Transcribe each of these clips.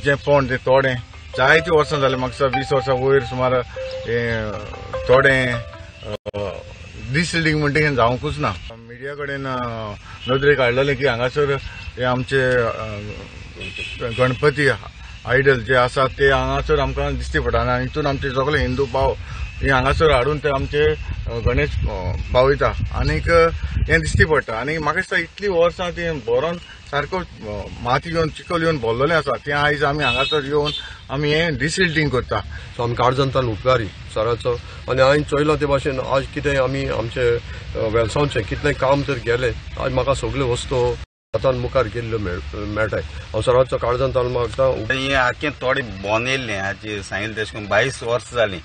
जें पोंड तें तोडें जायतीं वर्सां जालीं, म्हाका 20 वर्सां वयर सुमार हें तोडें डिसिल्टींग म्हणटा हें जावंकूच ना. मिडिया कडेन नदरेक हाडलेलें की हांगासर हे आमचे गणपती आयडल जे आसा ते हांगासर आमकां दिश्टी पडटा आनी हितून आमचे सगळे हिंदू भाव हे हांगासर हाडून ते आमचे गणेश पावयता आनीक हें दिश्टी पडटा. आनी म्हाका दिसता इतलीं वर्सां ती भरोन सारको माती येवन चिखल येवन भरलेलें आसा तें आयज आमी हांगासर येवन आमी हें डिसिल्टींग करता. सो आमी काळजांतल्यान उपकारी सराचो. आनी हांवें चोयलां ते भाशेन आज कितें आमी आमचे वेलसांवचें कितलें काम जर गेलें आज म्हाका सगल्यो वस्तू हातान मुखार गेल्ल्यो मेळटाय. हांव सराचो काळजांतल्यान मागता. हें आख्खें थोडें बोंदेल्लें आज सांगिल्लें तशें करून 22 वर्सां जालीं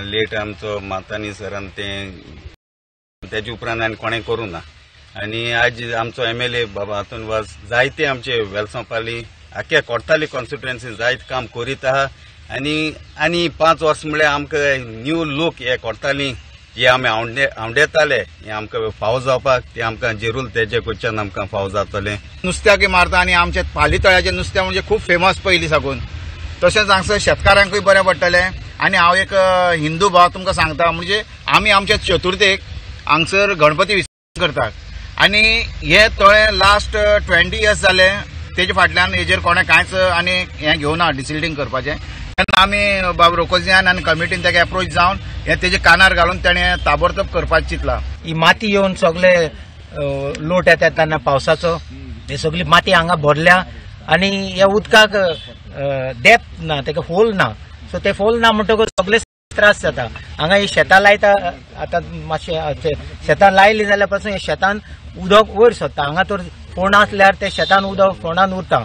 लेट आमचो मातानी सरान तें तेजे उपरांत आनी कोणें करूं ना. आनी आज आमचो MLA बाबा आंतोन वाज जायते आमचे वेलसांव पाली आख्या कोडताली कॉन्स्टिट्युएन्सी जायत काम करीत आहा. आनी आनी 5 वर्सां म्हळ्यार आमकां न्यू लूक हे कोडताली जे आमी आंवडेताले हे आमकां फावो जावपाक ते आमकां जेरूल तेजे कडच्यान आमकां फावो जातलें. नुस्त्याकूय मारता आनी आमचे पाली तळ्याचें नुस्तें म्हणजे खूब फेमस पयलीं साकून, तशेंच हांगसर शेतकारांकूय बरें पडटलें. आनी हांव एक हिंदू भाव तुमकां सांगता म्हणजे आमी आमच्या चतुर्थेक हांगसर गणपती विसर्जन करतात आनी हे तळें लास्ट 20 इयर्स जाले तेजे फाटल्यान हेजेर कोणें कांयच आनी हें घेवना डिसिल्टींग करपाचें. तेन्ना आमी बाब रोकोजियान आनी कमिटीन तेका एप्रोच जावन हें तेजे कानार घालून तेणें ताबडतोब करपाचें चिंतलां. ही माती येवन सगळे लोट येता तेन्ना पावसाचो ही सगळी माती हांगा भरल्या आनी ह्या उदकाक डेप्थ ना, तेका होल ना. सो ते होल ना म्हणटकच सगळे त्रास जाता. हांगा ही शेतां लायता आतां मातशें शेतां लायलीं जाल्यार पासून ह्या शेतान उदक वयर सरता. हांगा तर फोंड आसल्यार ते शेतान उदक फोंडान उरता.